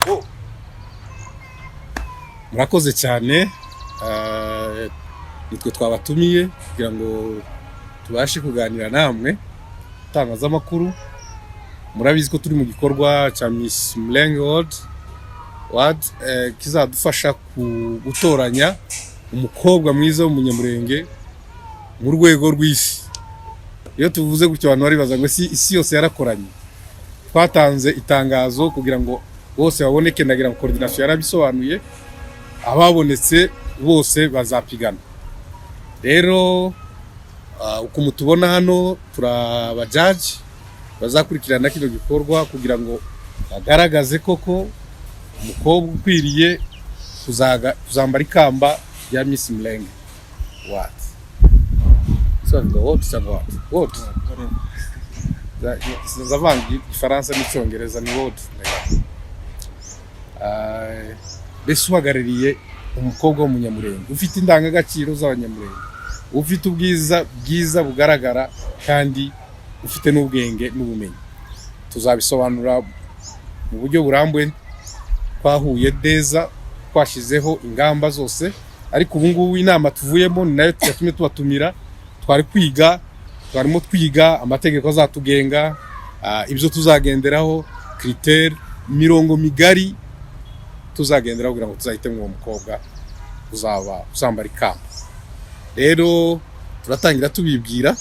Go. Murakoze cyane. Nitwe twabatumiye kugira ngo tubashe kuganira namwe itangazamakuru. Murabizi ko turi mu gikorwa cya Miss Mulenge World, kizadufasha gutoranya umukobwa mwiza w'umunyamurenge mu rwego rw'isi. Iyo tuvuze gutyo, abantu baribaza ngo isi yose yarakoranye. Twatanze itangazo kugira ngo bose baboneke. Ndagira ngo coordination yarabisobanuye, ababonetse bose bazapigana. Rero uko mutubona hano, turi abajaji bazakurikirana kino gikorwa kugira ngo bagaragaze koko umukobwa ukwiriye kuzambara ikamba rya Miss Mulenge World. So ngo what cyangwa what what Ndavanga Igifaransa n'Icyongereza, ni what. Mbese uhagarariye umukobwa w'umunyamurenge ufite indangagaciro z'abanyamurenge, ufite ubwiza bwiza bugaragara, kandi ufite n'ubwenge n'ubumenyi. Tuzabisobanura mu buryo burambuye. Twahuye neza, twashyizeho ingamba zose, ariko ubu ngubu inama tuvuyemo ni nayo yatumye tubatumira. Twari kwiga, twarimo twiga amategeko azatugenga, ibyo tuzagenderaho, critères, imirongo migari tuzagenderaho kugira ngo tuzahitemo uwo mukobwa uzaba uzambara ikamba. Rero turatangira tubibwira,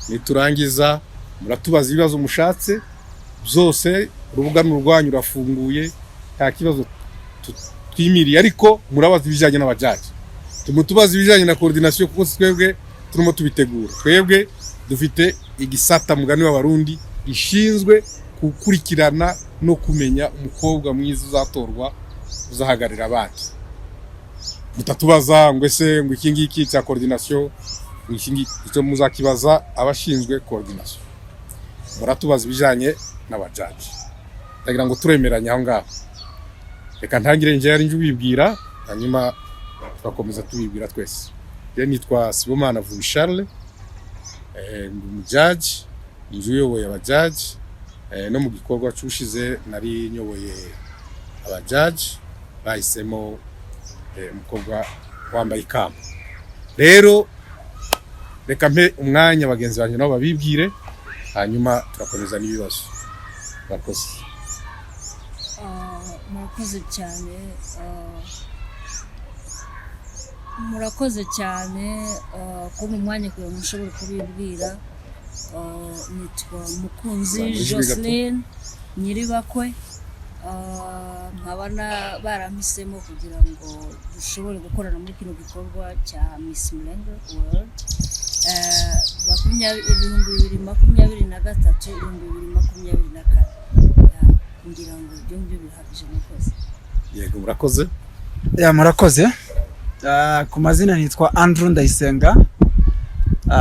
niturangiza muratubaza ibibazo mushatse byose. Urubuga ni urwanyu, rurafunguye, nta kibazo twimiriye, ariko murabaza ibijyanye n'abajaji, tumutubaza ibijyanye na coordination, kuko si twebwe turimo tubitegura. Twebwe dufite igisata, mugani w'Abarundi, gishinzwe gukurikirana no kumenya umukobwa mwiza uzatorwa uzahagararira abandi. Mutatubaza ngo ese ngo iki ngiki cya coordination, ngo iki ngiki, icyo muzakibaza abashinzwe coordination. Muratubaza ibijyanye n'abajaji. Ndagira ngo turemeranya aho ngaho. Reka ntangire njye ari njye ubibwira, hanyuma tugakomeza tubibwira twese. Njye nitwa Sibomana Vubi Charles, ndi umujaji, inzu uyoboye abajaji. No mu gikorwa cy'ushize nari nyoboye abajaji bahisemo umukobwa wambaye ikamba. Rero reka mpe umwanya bagenzi banjye nabo babibwire, hanyuma turakomeza n'ibibazo. Murakoze. Murakoze cyane, murakoze cyane kumpa umwanya kugira ngo mushobore kubibwira. Nitwa Mukunzi Zamura ijwi gato. Jocelyn Nyiribakwe. Nkaba barampisemo kugira ngo dushobore gukorana muri kino gikorwa cya Miss Mulenge World 2023, 2024. Yeah, ngira ngo ibyo ngibyo bihagije. Murakoze. Yego, murakoze. Yeah, murakoze. Ku mazina nitwa Andrew Ndayisenga.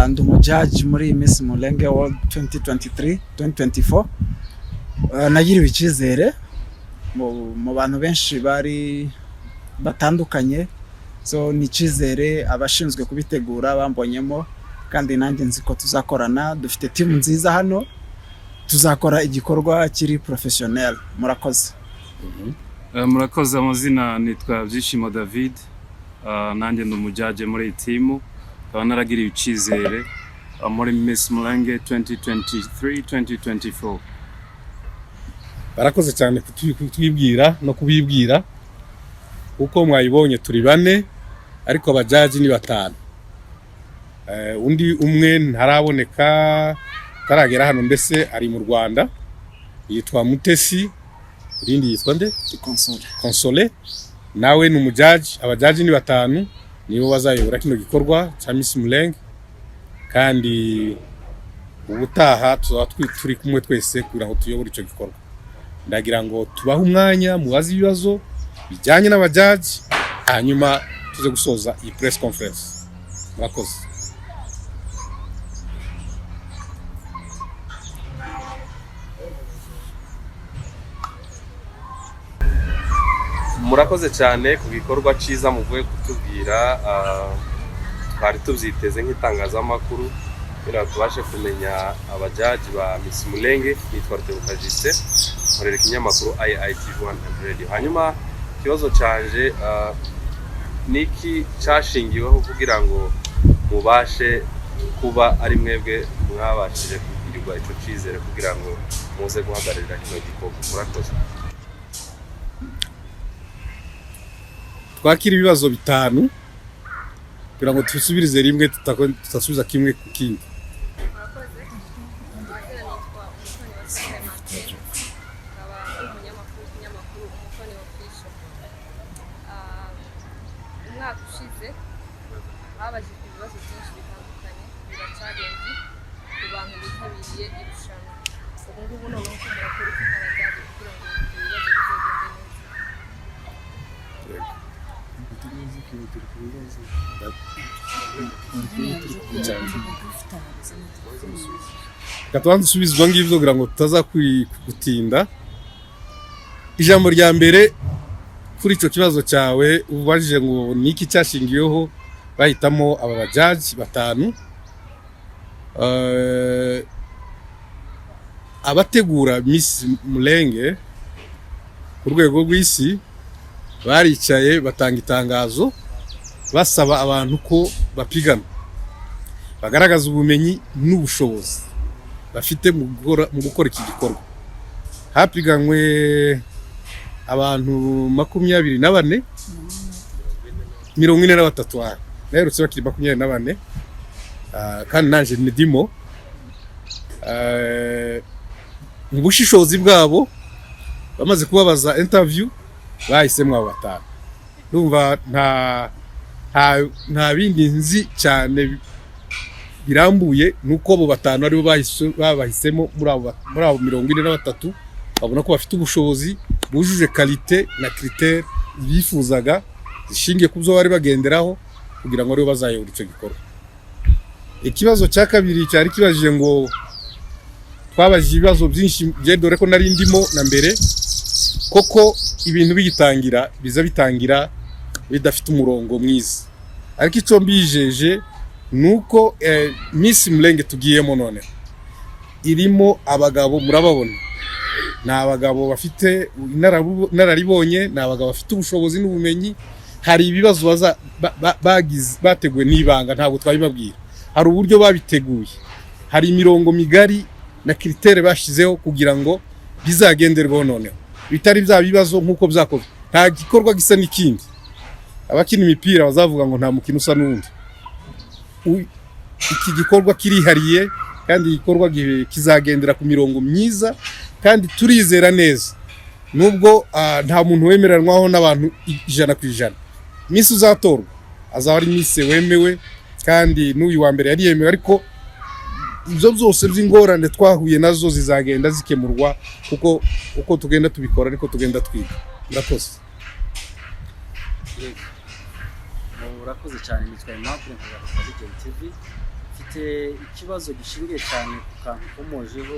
Ndi umujaji muri Miss Mulenge World 2023 2024. Nagiriwe icyizere mu bantu benshi bari batandukanye, so ni icyizere abashinzwe kubitegura bambonyemo, kandi nanjye nzi ko tuzakorana. Dufite team nziza hano, tuzakora igikorwa kiri professionnel. Murakoze. Murakoze. Amazina nitwa Byishimo David. Nanjye ndi umujaje muri iyi team, nkaba naragiriwe icyizere muri Miss Mulenge 2023 2024. Barakoze cyane kutwibwira no kubibwira. Uko mwayibonye, turi bane, ariko abajaji ni batanu. Undi umwe ntaraboneka, ataragera hano, mbese ari mu Rwanda, yitwa Mutesi. Irindi yitwa nde? Console. Console, nawe ni umujaji. Abajaji ni batanu, nibo bazayobora kino gikorwa cya Miss Mulenge, kandi ubutaha tuzaba turi kumwe twese kugira ngo tuyobore icyo gikorwa. Ndagira ngo tubahe umwanya mubaze ibibazo bijyanye n'abajaji, hanyuma tuze gusoza iyi press conference. Murakoze. Murakoze cyane ku gikorwa cyiza muvuye kutubwira. Twari tubyiteze nk'itangazamakuru kugira ngo tubashe kumenya abajaji ba Miss Mulenge. Nitwa Rutebuka Justin. Nkorera ikinyamakuru IITV 1 and Radio. Hanyuma ikibazo canje, niki cashingiweho kugira ngo mubashe kuba ari mwebwe mwabashije kugirirwa ico cizere kugira ngo muze guhagararira kino gikorwa? Murakoze. Twakira ibibazo bitanu kugira ngo tubisubirize rimwe, tutasubiza kimwe ku kindi. Murakoze. Amazina nitwa Umutoni wa Clementine, nkaba ndi umunyamakuru w'ikinyamakuru Umutoni Official. Umwaka ushize babajijwe ibibazo byinshi bitandukanye biba challenge ku bantu bitabiriye irushanwa. Ubu ngubu noneho ko murakora iki nk'aba judge kugira ngo ibibazo bizogende neza? Reka tubanze dusubize ibyo ngibyo kugira ngo tutaza gutinda. Ijambo rya mbere kuri icyo kibazo cyawe ubajije ngo ni iki cyashingiweho bahitamo aba ba judge batanu, abategura Miss Mulenge ku rwego rw'isi baricaye batanga itangazo basaba abantu ko bapigana, bagaragaza ubumenyi n'ubushobozi bafite mu gukora iki gikorwa. Hapiganwe abantu 24, 43. Aha naherutse bakiri 24. Kandi nanje ndimo. Mu bushishozi bwabo, bamaze kubabaza interview, bahisemo abo batanu. Ndumva nta bindi nzi cyane birambuye, nuko abo batanu aribo babahisemo muri abo 43, babona ko bafite ubushobozi bujuje qualité na critère bifuzaga zishingiye ku byo bari bagenderaho kugira ngo aribo bazayobora icyo gikorwa. Ikibazo cya kabiri cyari kibajije ngo twabajije ibibazo byinshi bye, dore ko nari ndimo na mbere. Koko ibintu bigitangira biza bitangira bidafite umurongo mwiza, ariko icyo mbijeje ni uko Miss Mulenge tugiyemo none irimo abagabo. Murababona, ni abagabo bafite inararibonye, ni abagabo bafite ubushobozi n'ubumenyi. Hari ibibazo baza bateguwe n'ibanga, ntabwo twabibabwira. Hari uburyo babiteguye, hari imirongo migari na critère bashyizeho kugira ngo bizagenderweho noneho, bitari bya bibazo nk'uko byakozwe. Nta gikorwa gisa n'ikindi. Abakina imipira bazavuga ngo nta mukino usa n'uwundi. Iki gikorwa kirihariye kandi igikorwa kizagendera ku mirongo myiza, kandi turizera neza, nubwo nta muntu wemeranwaho n'abantu 100%, Miss uzatorwa azaba ari Miss wemewe, kandi n'uyu wa mbere yari yemewe. Ariko ibyo byose by'ingorane twahuye nazo zizagenda zikemurwa, kuko uko tugenda tubikora ariko tugenda twiga. Murakoze. Yego, murakoze cyane. Nitwa Aimable, nkorera ku Vision TV. Mfite ikibazo gishingiye cyane ku kantu komojeho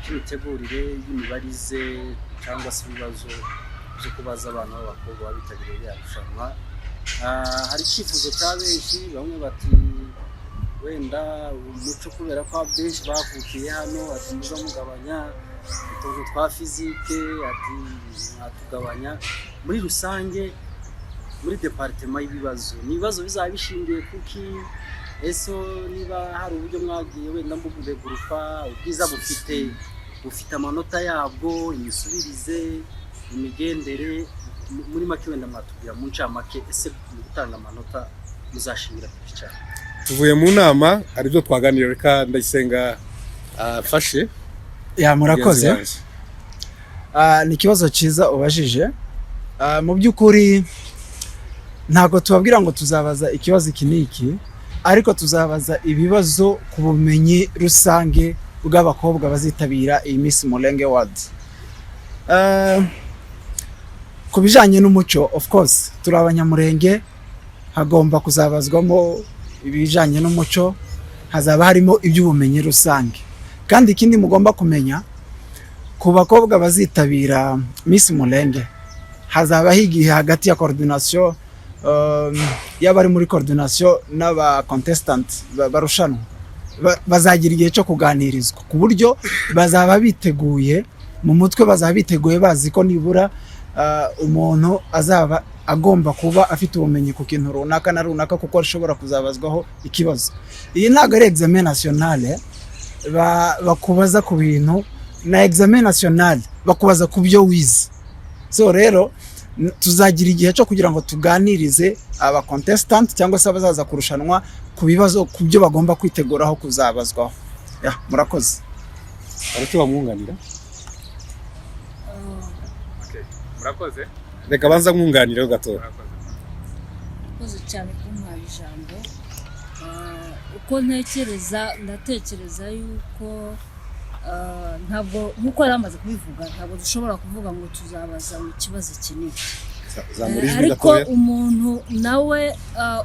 k'imitegurire y'imibarize cyangwa se ibibazo byo kubaza abana b'abakobwa baba bitabiriye ririya rushanwa. Hari icyifuzo cya benshi, bamwe bati wenda umuco, kubera ko benshi bavukiye hano, ati muza mugabanya utuntu twa physique, ati mwatugabanya. Muri rusange, muri département y'ibibazo, ni ibibazo bizaba bishingiye kuki? Ese niba hari uburyo mwagiye wenda mubegurupa ubwiza bufite amanota yabwo, imisubirize, imigendere, muri make wenda mwatubwira mu ncamake, ese mu gutanga amanota muzashingira ku cyane? Tuvuye mu nama, hari ibyo twaganiriye. Reka Ndayisenga afashe. Ya, murakoze. Mugenzi wanjye. Ni ikibazo cyiza ubajije. Mu by'ukuri ntabwo tubabwira ngo tuzabaza ikibazo iki n'iki, ariko tuzabaza ibibazo ku bumenyi rusange bw'abakobwa bazitabira iyi Miss Mulenge World. Ku bijyanye n'umuco, of course turi Abanyamurenge, hagomba kuzabazwamo ibijyanye n'umuco, hazaba harimo iby'ubumenyi rusange. Kandi ikindi mugomba kumenya, ku bakobwa bazitabira Miss Mulenge, hazabaho igihe hagati ya coordination, y'abari muri coordination n'aba contestant barushanwa. Bazagira igihe cyo kuganirizwa ku buryo bazaba biteguye. Mu mutwe bazaba biteguye, bazi ko nibura umuntu azaba agomba kuba afite ubumenyi ku kintu runaka na runaka, kuko ashobora kuzabazwaho ikibazo. Iyi ntabwo ari examen nationale bakubaza ku bintu, na examen nationale bakubaza ku byo wize. So rero tuzagira igihe cyo kugira ngo tuganirize aba contestant cyangwa se abazaza kurushanwa ku bibazo, ku byo bagomba kwiteguraho kuzabazwaho. Ya, murakoze. Hari icyo bamwunganira? Okay. Murakoze. Reka banza mwunganireho gatoya. Murakoze. Murakoze cyane kumpaye ijambo. Uko ntekereza, ndatekereza yuko ntabwo, nk'uko yari amaze kubivuga, ntabwo dushobora kuvuga ngo tuzabaza ngo ikibazo iki n'iki. Zamura ijwi Ariko gatoya. umuntu nawe,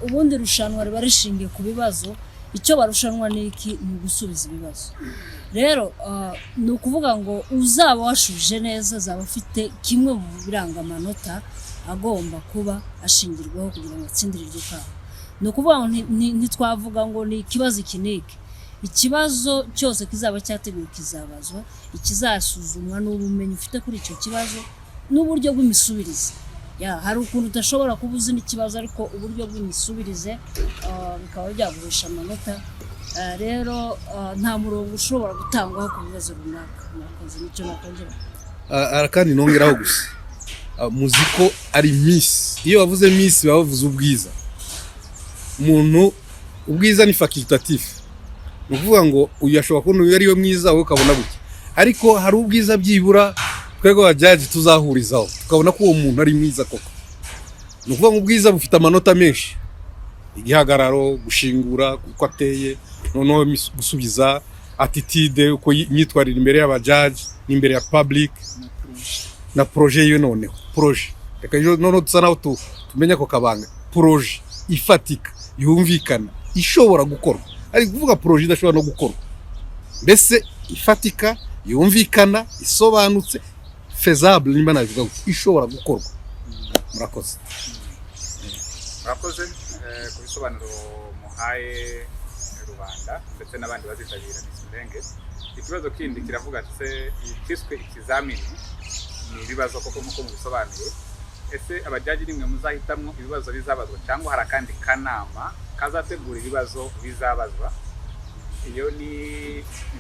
ubundi irushanwa riba rishingiye ku bibazo. Icyo barushanwa ni iki? Ni ugusubiza ibibazo. Rero ni ukuvuga ngo uzaba washubije neza azaba afite kimwe mu biranga amanota agomba kuba ashingirwaho kugira ngo atsindire iryo kamba. Ni ukuvuga ngo ntitwavuga ngo ni ikibazo iki n'iki. Ikibazo cyose kizaba cyateguwe kizabazwa. Ikizasuzumwa ni ubumenyi ufite kuri icyo kibazo n'uburyo bw'imisubirize. Ya, hari ukuntu udashobora kuba uzi n'ikibazo, ariko uburyo bw'imisubirize bikaba byaguhesha amanota. Rero nta murongo ushobora gutangwaho ku bibazo runaka. Murakoze, nicyo nakongera. Kandi nongeraho gusa, muzi ko ari Miss. Iyo bavuze Miss baba bavuze ubwiza. Umuntu, ubwiza ni facultatif, ni ukuvuga ngo uyu ashobora kubona uyu ari we mwiza, wowe ukabona gutya, ariko hari ubwiza byibura twebwe abajaji tuzahurizaho, tukabona ko uwo muntu ari mwiza koko. Ni ukuvuga ngo ubwiza bufite amanota menshi: igihagararo, gushingura, uko ateye, noneho gusubiza, attitude, uko imyitwarire imbere y'abajaji n'imbere ya public, na projet yiwe. Noneho projet, reka ejo noneho dusa naho tumenya ako kabanga, projet ifatika, yumvikana, ishobora gukorwa. Ari kuvuga projet idashobora no gukorwa, mbese ifatika, yumvikana, isobanutse, faisable, nimba nabivuga gutya, ishobora gukorwa. Murakoze. Murakoze ku bisobanuro muhaye rubanda ndetse n'abandi bazitabira Miss Mulenge. Ikibazo kindi kiravuga ati: se ikiswe ikizamini ni ibibazo koko nk'uko mubisobanuye, ese abajaji nimwe muzahitamwo ibibazo bizabazwa, cyangwa hari akandi kanama kazategura ibibazo bizabazwa? Iyo ni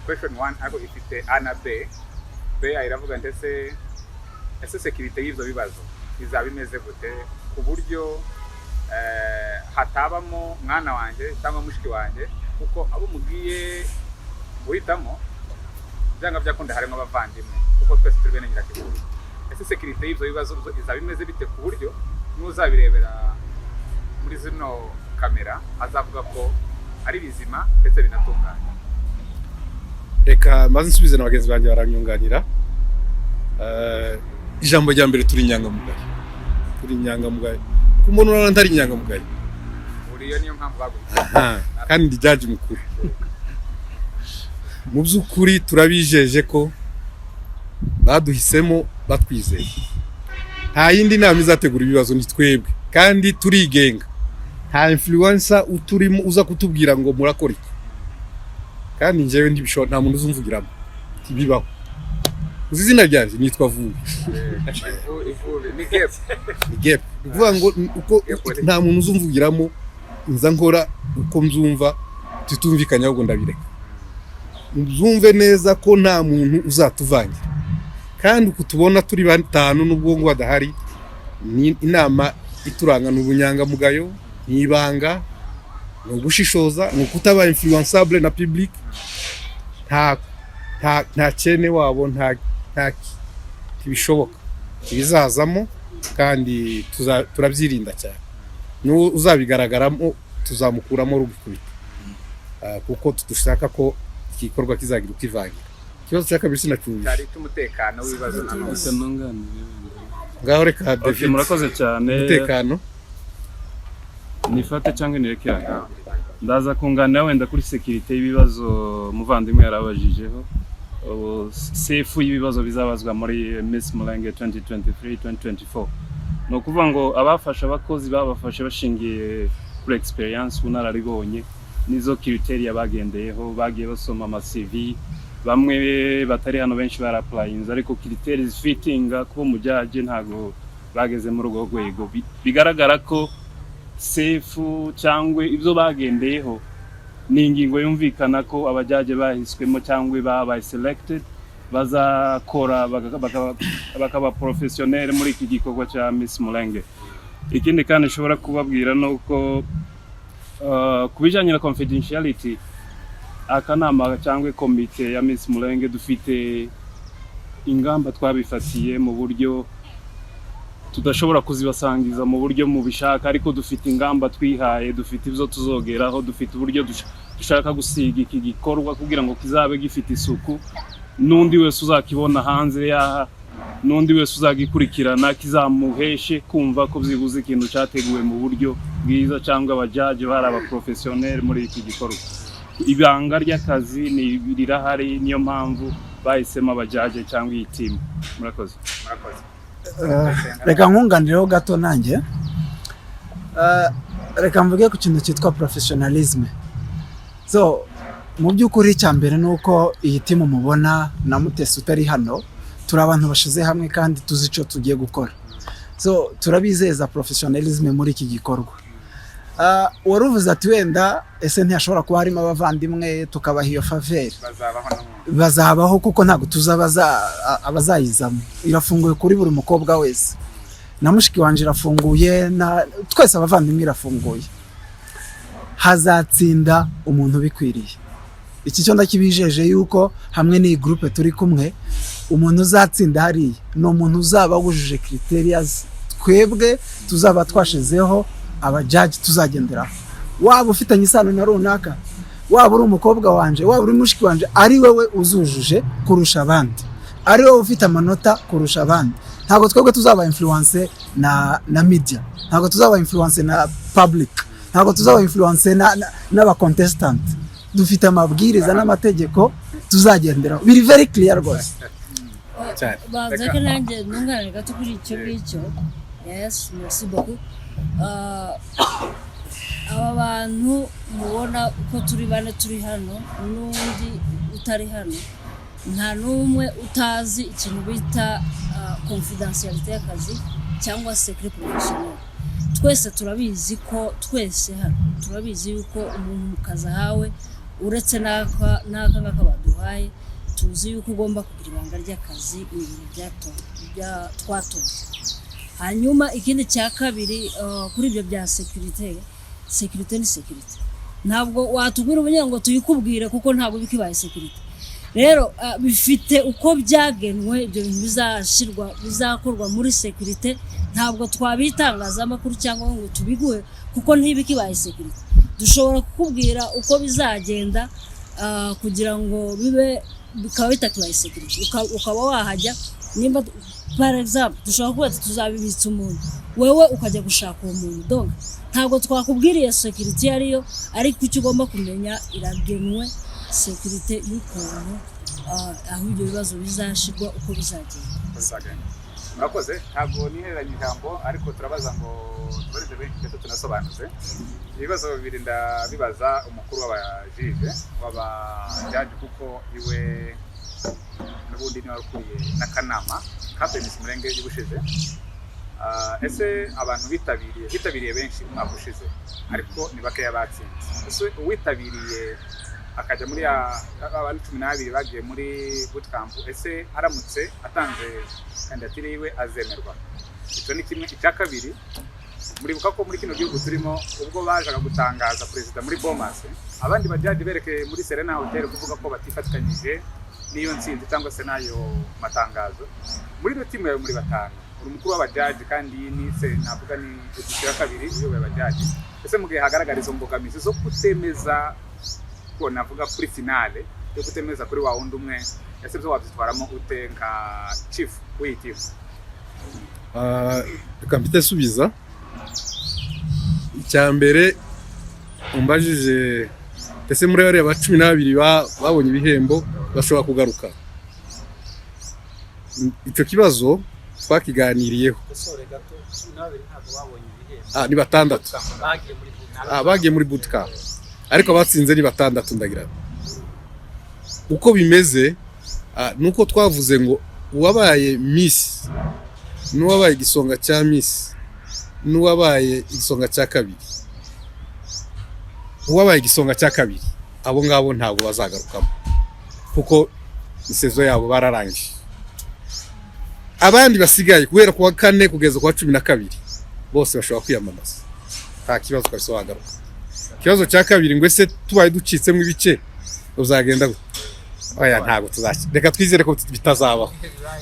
question one, ariko ifite A na B. B iravuga ndetse: ese sécurité y'ibyo bibazo izaba imeze gute, ku buryo hatabamo mwana wanjye cyangwa mushiki wanjye? Kuko abo mugiye guhitamo, byanga byakunda harimo abavandimwe, kuko twese turi bene nyirakivuri. Ese sécurité y'ibyo bibazo byo izaba imeze bite, ku buryo n'uzabirebera muri zino kamera azavuga ko ari bizima ndetse binatunganye? Reka maze nsubize na bagenzi banjye baranyunganira. Ijambo rya mbere, turi inyangamugayo, turi inyangamugayo. Kuko umuntu urabona ntari inyangamugayo. Buriya niyo mpamvu baguhitamo. Aha, kandi ndi jaji mukuru. Mu by'ukuri turabijeje ko baduhisemo batwizeye. Nta yindi nama izategura ibibazo, ni twebwe, kandi turigenga. Nta influencer uturimo uza kutubwira ngo murakora iki. Kandi njyewe ntibishobora, nta muntu uzumvugiramo, ntibibaho. Uzi izina ryanjye? Nitwa Vubi. Ivubi ni gap. Ni gap. Ni ukuvuga ngo uko nta muntu uzumvugiramo, nza nkora uko mbyumva, tutumvikanye ahubwo ndabireka. Mbyumve neza ko nta muntu uzatuvangira. Kandi uku tubona turi batanu, n'ubwo ngo badahari, ni inama ituranga: ni ubunyangamugayo, ni ibanga, ni ugushishoza, ni ukutaba influençable na public. Nta cyene wabo, nta ntibishoboka, ibizazamo. Kandi turabyirinda cyane. N'uwo uzabigaragaramo tuzamukuramo rugikubita, kuko dushaka ko iki gikorwa kizagira ukivangira. Ikibazo cya kabiri sinacyumvise. Cyari icy'umutekano w'ibibazo nanone. Reka nunganire. Ngaho reka Okay, David. Murakoze cyane. Umutekano. Nifate cyangwa nireke? Ndaza kunganira wenda kuri sécurité y'ibibazo muvandimwe yarabajijeho. Ubu safe y'ibibazo bizabazwa muri Miss Mulenge 2023 2024, ni ukuvuga ngo abafashe abakozi babafashe bashingiye kuri experience, ubunararibonye, nizo criteria bagendeyeho. Bagiye basoma ama CV. Bamwe batari hano benshi bara-applyinze, ariko critères fittinga kuba umujudge ntago bageze muri urwo rwego. Bigaragara ko safe cyangwa ibyo bagendeyeho ni ingingo yumvikana ko abajudge bahiswemo cyangwa babaye selected bazakora bakaba professionnel muri iki gikorwa cya Miss Mulenge. Ikindi kandi nshobora kubabwira ni uko ku bijyanye na confidentiality, akanama cyangwa komite ya Miss Mulenge dufite ingamba twabifatiye mu buryo tudashobora kuzibasangiza mu buryo mubishaka, ariko dufite ingamba twihaye, dufite ibyo tuzogeraho, dufite uburyo dushaka gusiga iki gikorwa kugira ngo kizabe gifite isuku, n'undi wese uzakibona hanze yaha, n'undi wese uzagikurikirana, kizamuheshe kumva ko byibuze ikintu cyateguwe mu buryo bwiza cyangwa abajudge bari abaprofessionnel muri iki gikorwa. Ibanga ry'akazi ni rirahari, niyo mpamvu bahisemo abajudge cyangwa iyi team. Murakoze. Murakoze. Reka nkunganireho gato nanjye. Reka mvuge ku kintu cyitwa professionalism. So mu by'ukuri icya mbere ni uko iyi team mubona na Mutesi utari hano, turi abantu bashize hamwe kandi tuzi icyo tugiye gukora. So turabizeza professionalism muri iki gikorwa. Wari uvuze ati wenda ese ntiyashobora kuba harimo abavandimwe tukabaha iyo faveur? Bazabaho n'ubundi. Bazabaho, kuko ntabwo tuzi abazayizamo. Irafunguye kuri buri mukobwa wese, na mushiki wanjye irafunguye, na twese abavandimwe irafunguye. Hazatsinda umuntu ubikwiriye. Iki cyo ndakibijeje yuko hamwe n'iyi groupe turi kumwe, umuntu uzatsinda hariya ni umuntu uzaba wujuje criterias twebwe tuzaba twashizeho, abajudge tuzagenderaho. Waba ufitanye isano na runaka, waba uri umukobwa wanje, waba uri mushiki wanje, ari wowe uzujuje kurusha abandi, ari wowe ufite amanota kurusha abandi. Ntabwo twebwe tuzaba influence na media, ntabwo tuzaba influence na public, ntabwo tuzaba influence n'aba contestant. Dufite amabwiriza n'amategeko tuzagenderaho, biri very clear rwose. Cyane. Banza ko nanjye ntunganire gato kuri icyo ngicyo. Yes, merci beaucoup. Aba bantu mubona uko turi bane turi hano n'undi utari hano, nta n'umwe utazi ikintu bita confidentialité y'akazi cyangwa secret professionnel. Twese turabizi ko, twese hano turabizi yuko umuntu mu kazi ahawe, uretse n'aka ngaka baduhaye, tuzi yuko ugomba kugira ibanga ry'akazi. Ni ibintu twatojwe. Hanyuma ikindi cya kabiri, kuri ibyo bya sécurité, sécurité ni sécurité. Ntabwo watubwira ubunyine ngo tuyikubwire, kuko ntabwo bikibaye sécurité. Rero bifite uko byagenwe, ibyo bintu bizashyirwa, bizakorwa muri sécurité. Ntabwo twabitangazamakuru cyangwa ngo tubiguhe, kuko ntibikibaye sécurité. Dushobora kukubwira uko bizagenda kugira ngo bibe, bikaba bitakibaye sécurité, ukaba wahajya. Nimba par exemple dushobora kuba ati tuzabibitsa umuntu, wewe ukajya gushaka uwo muntu. Donc ntabwo twakubwira iyo sécurité iyo ariyo, ariko icyo ugomba kumenya, iragenwe sécurité y'ukuntu aho ibyo bibazo bizashyirwa, uko bizagenda. Bizagenda. Murakoze. Ntabwo nihereranye ijambo, ariko turabaza ngo tubarize benshi ndetse tunasobanuze ibibazo bibiri. Ndabibaza umukuru w'abajije, w'abajudge, kuko iwe n'ubundi niwe wari ukuriye n'akanama katoye Miss Murenge y'ubushize. Ese abantu bitabiriye benshi umwaka ushize, ariko ni bakeya batsinze. Ese uwitabiriye akajya muri abantu 12 bagiye muri bootcamp, ese aramutse atanze kandidatire yiwe azemerwa? Icyo ni kimwe. Icya kabiri, muribuka ko muri kino gihugu turimo, ubwo bajaga gutangaza perezida muri Bomas, abandi bajudge berekeye muri Serena Hotel kuvuga ko batifatikanyije n'iyo ntsinzi cyangwa se n'ayo matangazo. Muri iyo team yawe muri batanu, uri umukuru w'abajudge, kandi iyi ni se navuga ni édition ya kabiri uyoboye abajudge. Ese mu gihe hagaragara izo mbogamizi zo kutemeza, ko navuga kuri finale yo kutemeza kuri wa wundi umwe, ese byo wabyitwaramo ute nka chief w'iyi team? Reka mpite nsubiza icya mbere umbajije: ese muri bariya ba 12 babonye ibihembo bashobora kugaruka? Icyo kibazo twakiganiriyeho. Kosore gato, 12 ntabwo babonye ibihembo. Ni batandatu. Bagiye muri bootcamp. Bagiye muri bootcamp, ariko abatsinze ni batandatu. Ndagira Uko bimeze nuko twavuze ngo uwabaye Miss n'uwabaye igisonga cya Miss n'uwabaye igisonga cya kabiri, uwabaye igisonga cya kabiri, abo ngabo ntabwo bazagarukamo kuko i saison yabo bararangije. Abandi basigaye guhera ku wa kane kugeza ku wa 12 bose bashobora kwiyamamaza, nta kibazo kabisa wagaruka. Ikibazo cya kabiri ngo ese tubaye ducitsemo ibice uzagenda gute? Oya, ntabwo tuzaki, reka twizere ko bitazabaho,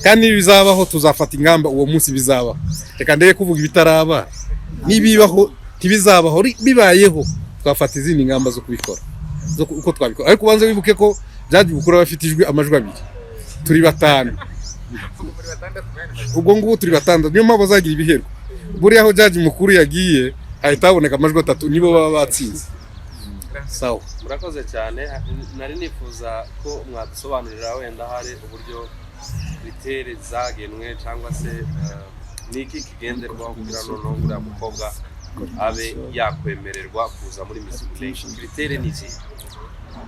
kandi nibizabaho tuzafata ingamba uwo munsi bizabaho. Reka ndebe kuvuga ibitaraba. Nibibaho, ntibizabaho, bibayeho twafata izindi ngamba zo kubikora, uko twabikora. Ariko ubanze wibuke ko judge bukuru aba afite ijwi, amajwi abiri, turi batanu. Ubwo ngubu turi batandatu, niyo mpamvu bazagira ibiherwa. Buriya aho judge mukuru yagiye hahita haboneka amajwi atatu, nibo baba batsinze. Sawa. Murakoze cyane. Nari nifuza ko mwadusobanurira wenda hari uburyo critères zagenwe cyangwa se niki kigenderwaho kugira ngo noneho uriya mukobwa abe yakwemererwa kuza muri Miss Mulenge. Critères ni izihe?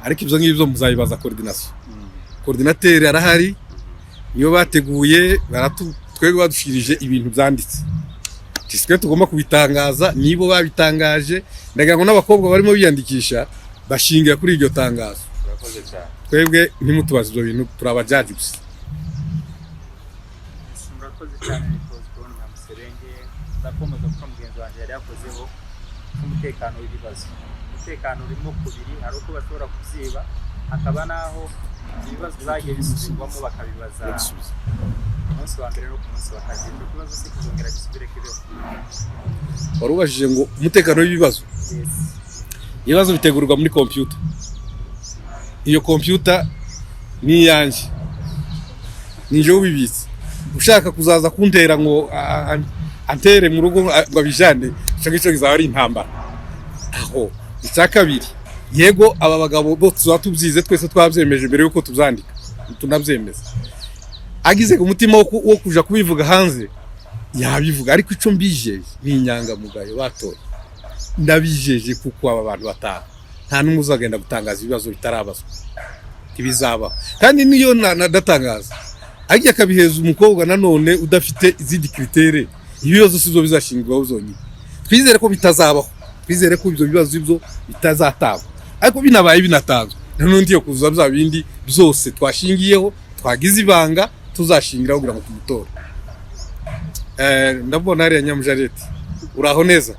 Ariko ibyo ngibyo muzabibaza coordination. Coordinateur arahari, niyo bateguye baratu, twebwe badushirije ibintu byanditse, twe tugomba kubitangaza, nibo babitangaje. Ndagira ngo n'abakobwa barimo biyandikisha bashingira kuri iryo tangazo. Murakoze cyane. Twebwe ntimutubaze ibyo bintu, turi aba judge gusa. Murakoze cyane. Nitwa Osborne Nkamuserenge. Ndakomeza kuko mugenzi wanjye yari yakozeho k'umutekano w'ibibazo. Umutekano urimo kubiri: hari uko bashobora kubyiba, hakaba n'aho ibibazo bagiye bisubirwamo bakabibaza ku munsi wa mbere no ku munsi wa kabiri. Icyo kibazo se kizongera gisubire kibeho? Wari ubajije ngo umutekano w'ibibazo? Yes. Ibibazo bitegurwa muri kompiyuta. Iyo kompiyuta ni iyanjye, ni njyewe ubibitse. Ushaka kuzaza kuntera ngo antere mu rugo ngo abijane, icyo ngicyo kizaba ari intambara aho. Icya kabiri, yego, aba bagabo bo tuba tubyize twese, twabyemeje mbere yuko tubyandika, tunabyemeza. Agize ku mutima wo kuja kubivuga hanze yabivuga, ariko icyo mbijeje ni inyangamugayo batoye. Ndabijeje kuko aba bantu batanu nta n'umwe uzagenda gutangaza ibibazo bitarabazwa, ntibizabaho. Kandi niyo nadatangaza agiye akabiheza umukobwa nanone udafite izindi critères, ibibazo si byo bizashingirwaho zonyine. Twizere ko bitazabaho, twizere ko ibyo bibazo ibyo bitazatangwa, ariko binabaye binatanzwe nanone iyo kuzuza bya bindi byose twashingiyeho, twagize ibanga tuzashingiraho kugira ngo tumutore. Ndabona hariya Nyamujarete, uraho neza?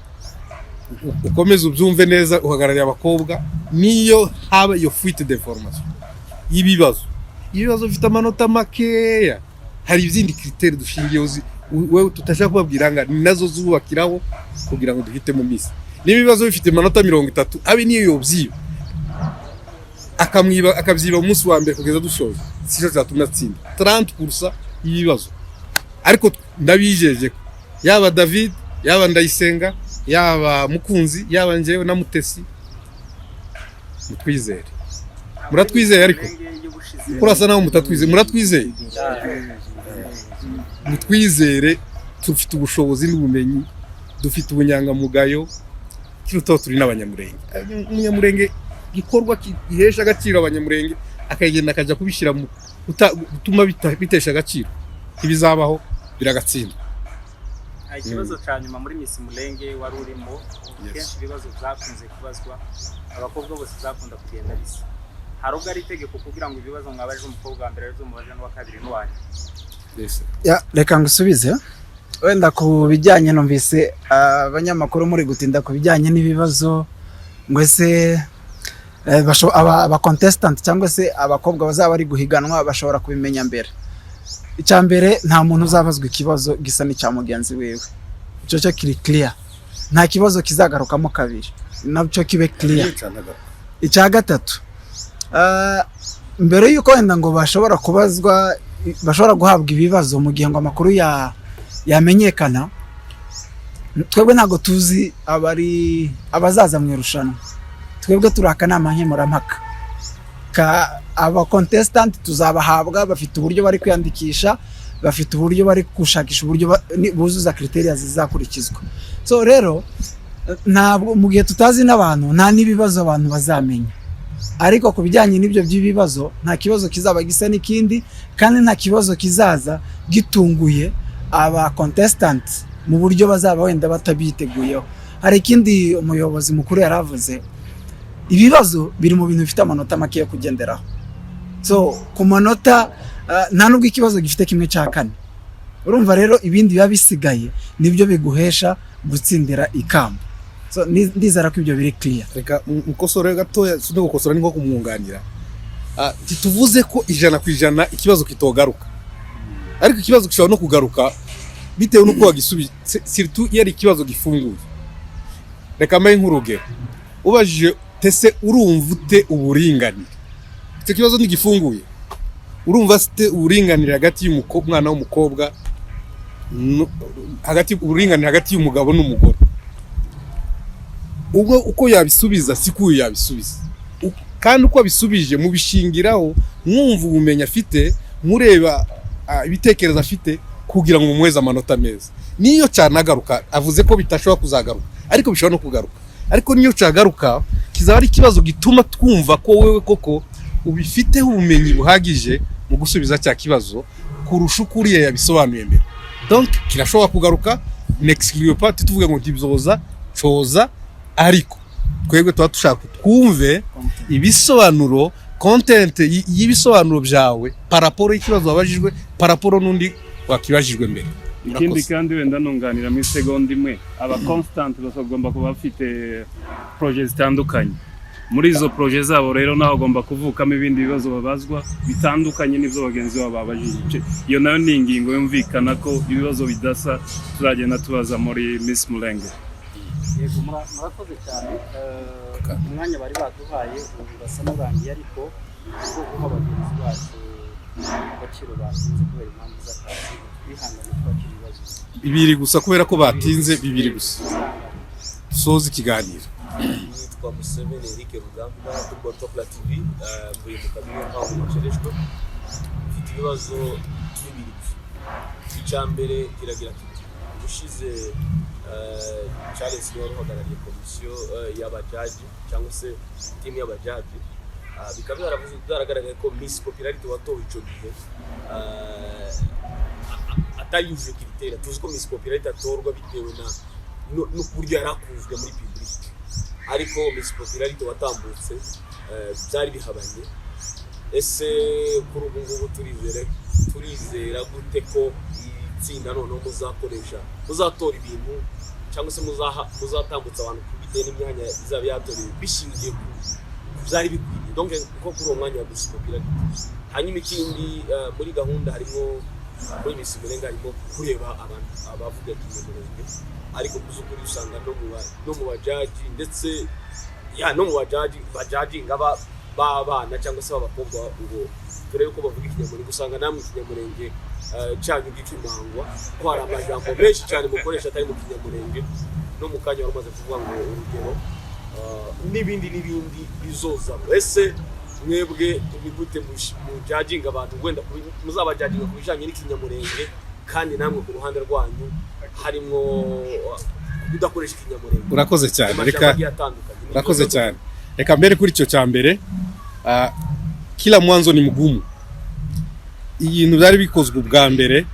Ukomeze ubyumve neza, uhagarariye abakobwa. Niyo haba iyo fuite d'information y'ibibazo, ibibazo bifite amanota makeya, hari izindi critères dushingiyeho wewe tutashaka kubabwira nga ni nazo zubakiraho kugira ngo duhitemo Miss. Niba ibibazo bifite amanota 30, abe niyo yobyiba, akamwiba, akabyiba umunsi wa mbere kugeza dushoje, sicyo cyatuma atsinda 30% y'ibibazo. Ariko ndabijeje ko yaba David, yaba Ndayisenga, yaba Mukunzi, yaba njyewe na Mutesi, mutwizere. Muratwizeye? Ariko kurasa naho mutatwizeye. Muratwizeye? Mutwizere, dufite ubushobozi n'ubumenyi, dufite ubunyangamugayo, kirutaho turi n'Abanyamurenge. Umunyamurenge igikorwa gihesha agaciro Abanyamurenge akagenda akajya kubishyira mu gutuma bitesha agaciro, ntibizabaho, biragatsindwa. Ikibazo cya nyuma: muri Miss Mulenge wari urimo, kenshi ibibazo byakunze kubazwa abakobwa bose byakunda kugenda bisa. Hari ubwo ari itegeko kugira ngo ibibazo mwabaje umukobwa wa mbere arizo mubaje n'uwa kabiri n'uwa nyuma? Ya, reka ngusubize wenda ku bijyanye, numvise abanyamakuru muri gutinda ku bijyanye n'ibibazo, ngo ese aba contestant cyangwa se abakobwa bazaba bari guhiganwa bashobora kubimenya mbere. Icya mbere, nta muntu uzabazwa ikibazo gisa n'icya mugenzi wiwe, icyo cyo kiri clear. Nta kibazo kizagarukamo kabiri, nacyo kibe clear. Icya gatatu, mbere y'uko wenda ngo bashobora kubazwa, bashobora guhabwa ibibazo mu gihe ngo amakuru yamenyekana, twebwe ntabwo tuzi abari abazaza mu irushanwa. Twebwe turi akanama nkemurampaka ka aba contestant tuzabahabwa, bafite uburyo bari kwiyandikisha, bafite uburyo bari gushakisha uburyo buzuza criteria zizakurikizwa. So rero ntabwo mu gihe tutazi n'abantu, nta n'ibibazo abantu bazamenya. Ariko ku bijyanye n'ibyo by'ibibazo, nta kibazo kizaba gisa n'ikindi, kandi nta kibazo kizaza gitunguye aba contestant mu buryo bazaba wenda batabiteguyeho. Hari ikindi umuyobozi mukuru yaravuze: ibibazo biri mu bintu bifite amanota make yo kugenderaho. So ku manota nta nubwo ikibazo gifite 1/4. Urumva rero ibindi biba bisigaye nibyo biguhesha gutsindira ikamba. So ndizera ko ibyo biri clear. Reka mukosore gatoya, si no gukosora, ni nko kumwunganira. Ntituvuze ko 100% ikibazo kitogaruka, ariko ikibazo gishobora no kugaruka bitewe n'uko wagisubije, surtout iyo ari ikibazo gifunguye. Reka mbahe nk'urugero: ubajije tese urumva ute uburinganire, icyo kibazo ntigifunguye. Urumva ute uburinganire hagati y'umwana w'umukobwa hagati, uburinganire hagati y'umugabo n'umugore? Ubwo uko yabisubiza siko uyu yabisubiza. Kandi uko abisubije mubishingiraho, mwumva ubumenyi afite, mureba ibitekerezo afite kugira ngo mumuheze amanota meza. Niyo cyanagaruka, avuze ko bitashobora kuzagaruka, ariko bishobora no kugaruka. Ariko niyo cyagaruka, kizaba ari ikibazo gituma twumva ko wewe koko ubifiteho ubumenyi buhagije mu gusubiza cya kibazo kurusha uko uriya yabisobanuye mbere. Donc kirashobora kugaruka, n'exclut pas, tuvuge ngo ntibyoza coza, ariko twebwe tuba dushaka twumve ibisobanuro, content y'ibisobanuro byawe par rapport y'ikibazo wabajijwe, par rapport n'undi wakibajijwe mbere. Ikindi Murakoze. kandi wenda nunganira mu isegonda imwe, aba contestant bagomba kuba bafite projet zitandukanye. Muri izo projet zabo rero naho hagomba kuvukamo ibindi bibazo babazwa bitandukanye n'ibyo bagenzi babo babajije. Iyo nayo ni ingingo yumvikana ko ibibazo bidasa tuzagenda tubaza muri Miss Mulenge. Yego, murakoze cyane. Umwanya bari baduhaye ubu urasa n'urangiye, ariko ubwo guha bagenzi bacu agaciro batinze kubera impamvu z'akazi, twihangane twakira ibibazo bibiri gusa, kubera ko batinze, bibiri gusa, dusoze ikiganiro. Nitwa Museveni Eric Rugambwa kuri Botopla TV. Mvuye mu kazi, niyo mpamvu nacerejwe. Mfite ibibazo bibiri gusa. Icya mbere kiragira kiti: ubushize Charles niwe wari uhagarariye komisiyo y'abajaji cyangwa se team y'abajaji. Bikaba byaragaragaye ko Miss Popularity watowe icyo gihe atayujuje critères. Tuzi ko Miss Popularity atorwa bitewe na n'uburyo yari akunzwe muri public, ariko Miss Popularity watambutse byari bihabanye. Ese kuri ubu ngubu turizera gute ko itsinda noneho muzakoresha, muzatora ibintu cyangwa se muzatambutsa abantu bitewe n'imyanya izaba yatorewe bishingiye ku byari bikwiriye, donc nko kuri uwo mwanya wa Miss Popularity? Hanyuma ikindi, muri gahunda harimo, muri Miss Mulenge harimo kureba abantu abavuga Kinyamulenge, ariko mu by'ukuri usanga no mu bajaji, ndetse ya no mu bajaji bajajinga b'abana cyangwa se b'abakobwa ngo turebe ko bavuga Ikinyamurenge, usanga namwe Ikinyamurenge cyanyu gikimangwa, ko hari amajambo menshi cyane mukoresha atari mu Kinyamurenge. No mu kanya wari umaze kuvuga ngo urugero n'ibindi n'ibindi bizozamo. Ese mwebwe ni gute mujajinga abantu, wenda muzabajajinga ku bijanye n'Ikinyamurenge, kandi namwe ku ruhande rwanyu harimo kudakoresha Ikinyamurenge Urakoze cyane. mu Reka majambo agiye atandukanye? Ni Urakoze byiza. cyane. Reka mbere kuri icyo cya mbere. Kila mwanzo ni mgumu. Ibintu byari bikozwe ubwa mbere,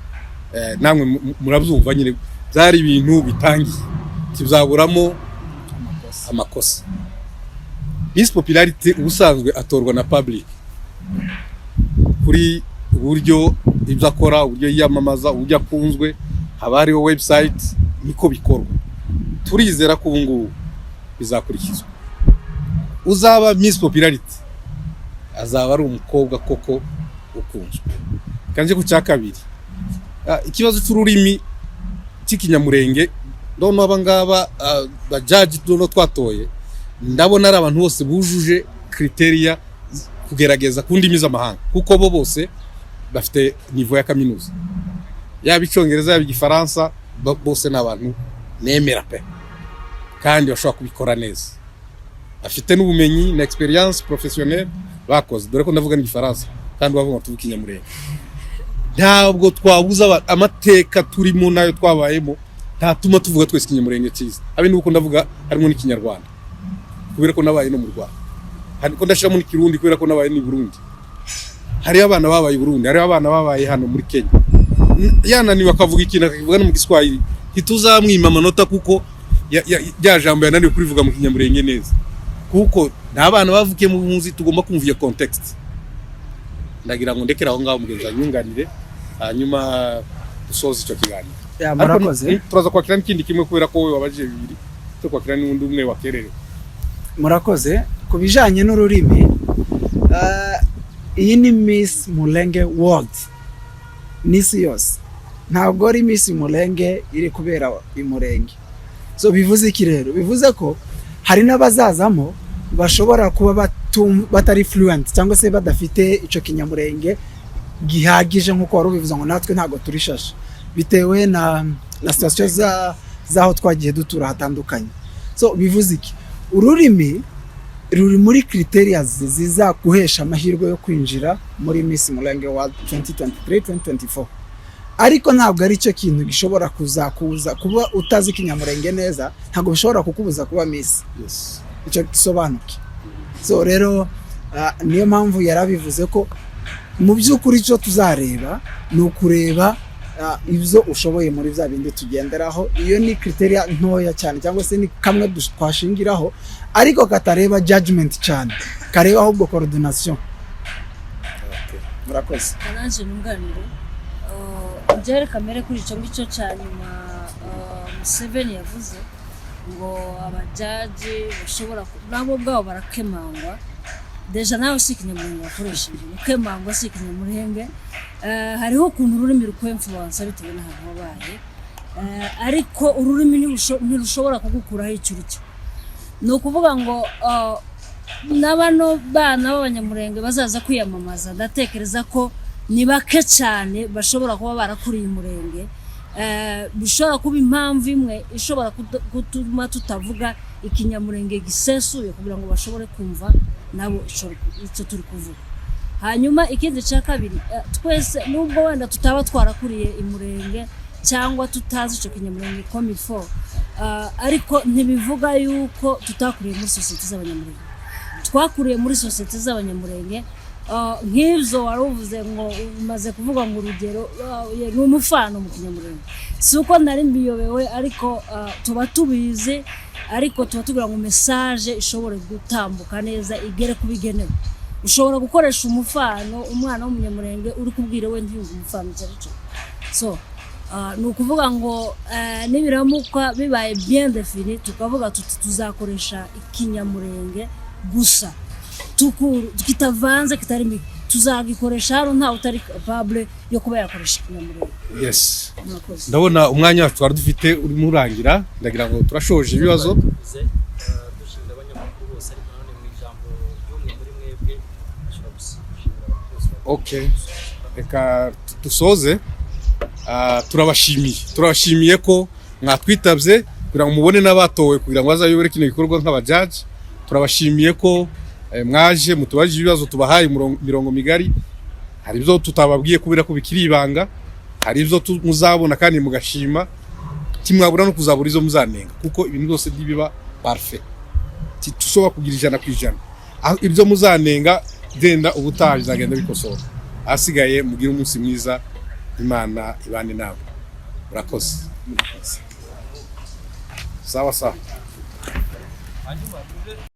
namwe murabyumva nyine, byari ibintu bitangiye, ntibizaburamo amakosa. Miss Popularity ubusanzwe atorwa na public kuri uburyo ibyo akora, uburyo yiyamamaza, uburyo akunzwe, haba hariho website, niko bikorwa. Turizera ko ubu ngubu bizakurikizwa. Uzaba Miss Popularity azaba ari umukobwa koko ukunzwe. Kanje ku cya kabiri, ikibazo cy'ururimi cy'Ikinyamurenge, noneho aba ngaba bajaji noneho twatoye, ndabona ari abantu bose bujuje criteria kugerageza ku ndimi z'amahanga, kuko bo bose bafite niveau ya kaminuza, yaba Icyongereza, yaba Igifaransa. Bose ni abantu nemera pe, kandi bashobora kubikora neza, afite n'ubumenyi na experience professionnelle bakoze, dore ko ndavuga n'Igifaransa kandi bavuga ngo tuvuge Ikinyamurenge. Ntabwo twabuza amateka turimo nayo twabayemo ntatuma tuvuga twese Ikinyamurenge cyiza, habe n'uko ndavuga harimo n'Ikinyarwanda, kubera ko nabaye no mu Rwanda. Ko ndashiramo n'ikirundi kubera ko nabaye ni Burundi. Hariho abana babaye i Burundi, hariho abana babaye hano muri Kenya. Yananiwe akavuga ikintu akakivuga no mu Giswahili, ntituzamwima amanota kuko rya jambo yananiwe kurivuga mu Kinyamurenge neza, kuko nta bana bavukiye mu buhunzi. Tugomba kumva iyo context. Ndagira ngo ndekere aho ngaho, mugenzi anyunganire, hanyuma dusoze icyo kiganiro. Ya, Ariko murakoze. Turaza kwakira n'ikindi kimwe kubera ko wowe wabajije bibiri, tukwakira n'undi umwe wakererewe. Murakoze. Ku bijanye n'ururimi, iyi ni Miss Mulenge World, n'isi yose, ntabwo ari Miss Mulenge iri kubera i Murenge. So bivuze iki rero? Bivuze ko hari n'abazazamo bashobora kuba batari fluent cyangwa se badafite ico Kinyamurenge gihagije, nk'uko wari ubivuze ngo natwe ntabwo turi shasha, bitewe na situation z'aho twagiye dutura hatandukanye. So bivuze iki? Ururimi ruri muri criteria zizaguhesha amahirwe yo kwinjira muri Miss Mulenge World 2023 2024, ariko ntabwo ari cyo kintu gishobora kuzakubuza kuba utazi Ikinyamurenge neza. Ntabwo bishobora kukubuza kuba Miss. Icyo gisobanuke. So rero niyo mpamvu yarabivuze ko mu by'ukuri icyo tuzareba ni ukureba ibyo ushoboye muri bya bindi tugenderaho. Iyo ni criteria ntoya cyane, cyangwa se ni kamwe twashingiraho, ariko katareba judgment cyane, kareba ahubwo coordination. Murakoze. Nanjye nunganire njyewe kamere kuri icyo ngicyo cya nyuma. Museveni yavuze ngo abajaji bashobora nabo ubwabo barakemangwa. Déjà nawe si Ikinyamurenge wakoresheje, gukemangwa si Ikinyamurenge. Hariho ukuntu ururimi rukwemfuransa bitewe n'ahantu wabaye. Ariko ururimi ntirushobora kugukuraho icyo uri cyo. Ni ukuvuga ngo na bano bana b'Abanyamurenge bazaza kwiyamamaza, ndatekereza ko ni bake cyane bashobora kuba barakuriye umurenge. Bishobora kuba impamvu imwe ishobora gutuma tutavuga Ikinyamurenge gisesuye kugira ngo bashobore kumva nabo icyo turi kuvuga. Hanyuma ikindi cya kabiri, twese nubwo wenda tutaba twarakuriye imurenge cyangwa tutazi icyo Kinyamurenge comme il faut, ariko ntibivuga yuko tutakuriye muri sosiyete z'Abanyamurenge. Twakuriye muri sosiyete z'Abanyamurenge. Nk'ibyo wari uvuze ngo umaze kuvuga ngo urugero, ni umufano mu Kinyamurenge, si uko nari mbiyobewe, ariko tuba tubizi, ariko tuba tugira ngo message ishobore gutambuka neza, igere ku bigenewe. Ushobora gukoresha umufano, umwana w'Umunyamurenge uri kubwira we ntiyumve umufano icyo ari cyo. So ni ukuvuga ngo nibiramuka bibaye bien défini, tukavuga tuti tuzakoresha Ikinyamurenge gusa, kitavanze, kitarimo, tuzagikoresha hano, ntawe utari capable yo kuba yakoresha Ikinyamurenge. Yes. Murakoze. Ndabona umwanya wacu twari dufite urimo urangira. Ndagira ngo turashoje ibibazo. Tuvuze, dushimira abanyamakuru bose, ariko nanone mu ijambo ry'umwe muri mwebwe ashobora gushimira abantu bose. Okay, reka dusoze. Turabashimiye ko mwatwitabye kugira ngo mubone n'abatowe kugira ngo bazayobore kino gikorwa nk'abajaji. Turabashimiye ko mwaje mutubajije ibibazo, tubahaye imirongo migari. Hari ibyo tutababwiye kubera ko bikiri ibanga, hari ibyo muzabona kandi mugashima, timwabura no kuzabura izo muzanenga, kuko ibintu byose ntibiba parfait, tushobora kugira 100%. Aho ibyo muzanenga genda ubutaha bizagenda bikosora. Ahasigaye mugire umunsi mwiza, Imana ibane nawe. Murakoze. Sawa sawa.